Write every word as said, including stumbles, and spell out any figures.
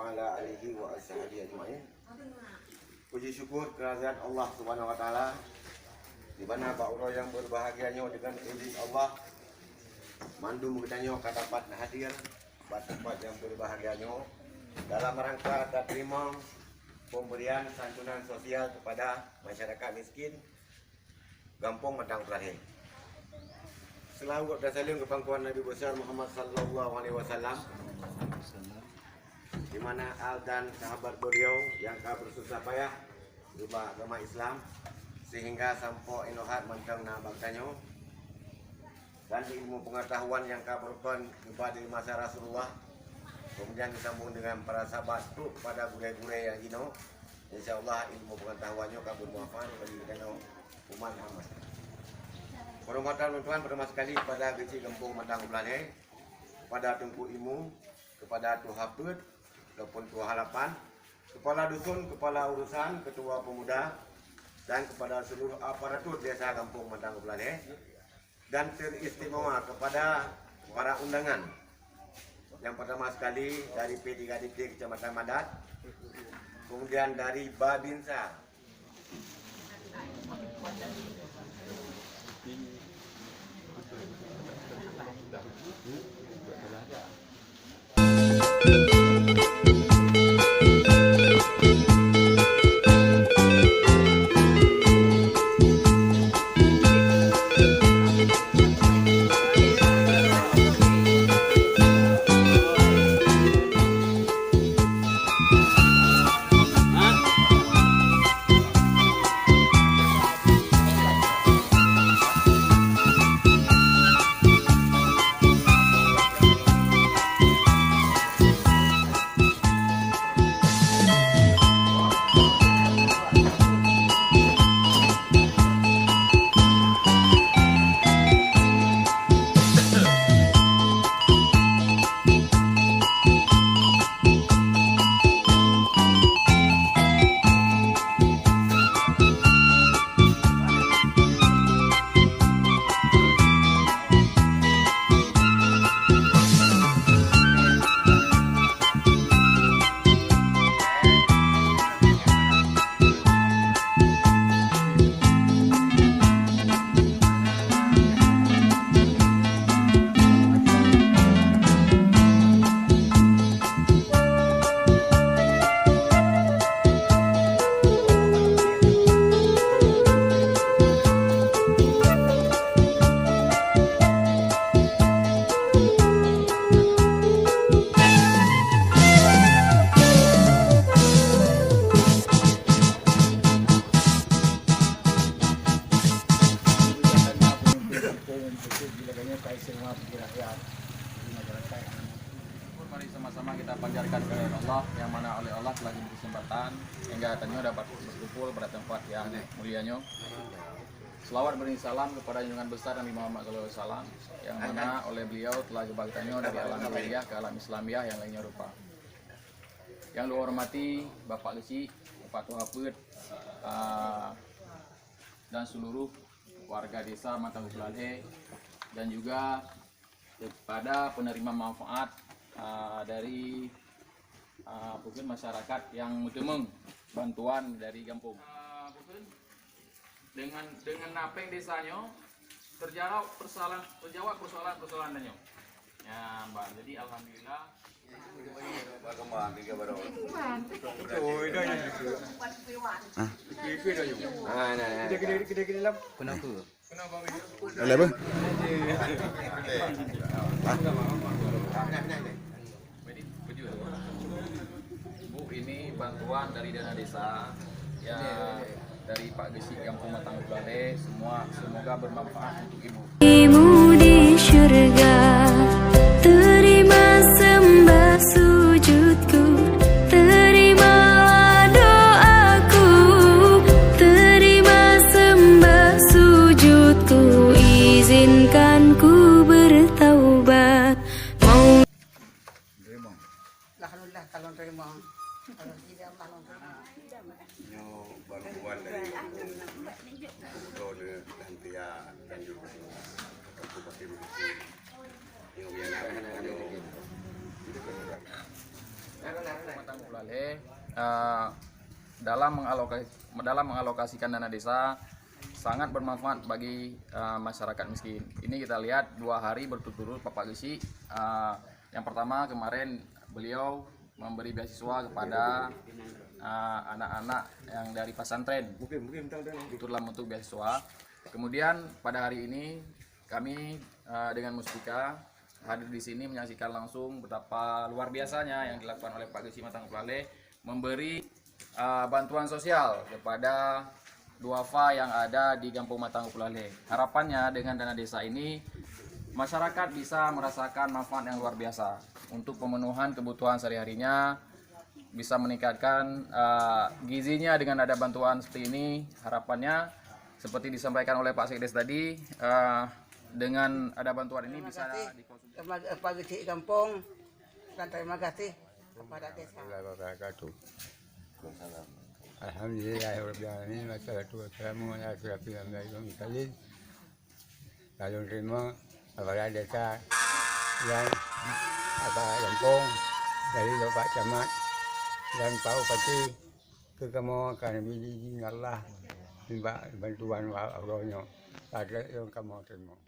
Ala alihi wa ashabihi ajma'in. Puji syukur kehadirat Allah Subhanahu wa Taala, di mana bak uroe nyang berbahagia nyoe dengan izin Allah, mandum geutanyoe ka dapat hadir bak tempat nyang berbahagia nyoe dalam rangka tateurimong pemberian santunan sosial kepada masyarakat miskin Gampông Matang Peulahé. Seulaweuet dan saleuem keu pangkuan Nabi Besar Muhammad sallallahu alaihi wasallam, di mana al dan sahabat beliau nyang ka bersusah payah geuba agama Islam, sehingga sampoe inoe hat mantong na bak tanyoe. Dan ilmu pengetahuan nyang ka beurukon geuba di masa Rasulullah, kemudian disambung dengan para sahabat trok pada gurée-gurée nyang jinoe. Insya Allah ilmu pengetahuan nyoe ka bermanfaat bagi geutanyoe umat Muhammad. Penghormatan lôn tuan pertama sekali kepada Geuchik Gampông Matang Peulahé, kepada Teungku Imu, kepada Tuha Peuet ataupun Tuha Lapan, kepala dusun, kepala urusan, ketua pemuda, dan kepada seluruh aparatur desa Gampông Matang Peulahé. Dan teristimewa kepada para undangan. Yang pertama sekali dari P tiga D P Kecamatan Madat, kemudian dari Babinsa. Syukur mari sama-sama kita panjatkan kehadirat Allah, yang mana oleh Allah telah diberi kesempatan hingga tanyoe dapat berkumpul pada tempat yang mulia nyoe. Selawat beri salam kepada junjungan besar Nabi Muhammad sallallahu alaihi wasallam, yang mana oleh beliau telah geuba tanyoe dari alam jahiliyah ke alam Islamiah yang lainnya rupa. Yang lôn hormati Bapak Geuchik, Bapak Tuha Peuet, ah, dan seluruh warga desa Matang Peulahé, dan juga kepada penerima manfaat, ah, dari, ah, mungkin masyarakat yang meuteumeung bantuan dari gampông. Ah, mungkin dengan, dengan na péng desa nyoe terjawab persoalan, terjawab persoalan-persoalan tanyoe. Ya, Mbak. Jadi alhamdulillah. Kenapa? Bu, ini bantuan dari dana desa, ya, dari Pak Geuchik Gampông Matang Peulahé, semua semoga bermanfaat untuk Ibu. Ibu di syurga, terima sembah sujudku, terimalah doaku, terima sembah sujudku, izinkan ku bertaubat. Mau Lah, alhamdulillah, ka lôn teurimong. Kalau tidak, Allah lôn teurimong. Nyoe bantuan dari Gubernur dan pihak dan juga Kabupaten Bukit. Nyoe biar nak, nyoe. Matang Kulalé, eh, dalam mengalokasi, dalam mengalokasikan dana desa sangat bermanfaat bagi, eh, masyarakat miskin. Ini kita lihat dua hari berturut-turut Bapak Geuchik. Eh, yang pertama kemarin beliau memberi beasiswa kepada, eh, anak-anak yang dari pesantren. Itu dalam bentuk beasiswa. Kemudian pada hari ini kami, eh, dengan Muspika hadir di sini menyaksikan langsung betapa luar biasanya yang dilakukan oleh Pak Geuchik Matang Kulalé, memberi, eh, bantuan sosial kepada duafa yang ada di Gampong Matang Kulalé. Harapannya dengan dana desa ini masyarakat bisa merasakan manfaat yang luar biasa untuk pemenuhan kebutuhan sehari-harinya, bisa meningkatkan, eh, gizinya dengan ada bantuan seperti ini. Harapannya seperti disampaikan oleh Pak Sekdes tadi, eh, dengan ada bantuan ini bisa dikonsumsi. Terima kasih kepada Pak Geuchik Gampong dan terima kasih kepada desa. Warahmatullahi wabarakatuh. Alhamdulillahirabbil alamin, wassalatu wassalamu ala asyrafil anbiya'i wal mursalin. Lalu terima kepala desa dan apa Gampong dari Bapak Camat dan Pak Bupati keu kamoe ka neubri izin Allah nibak bantuan Allah nyoe. Padahai kamoe terima.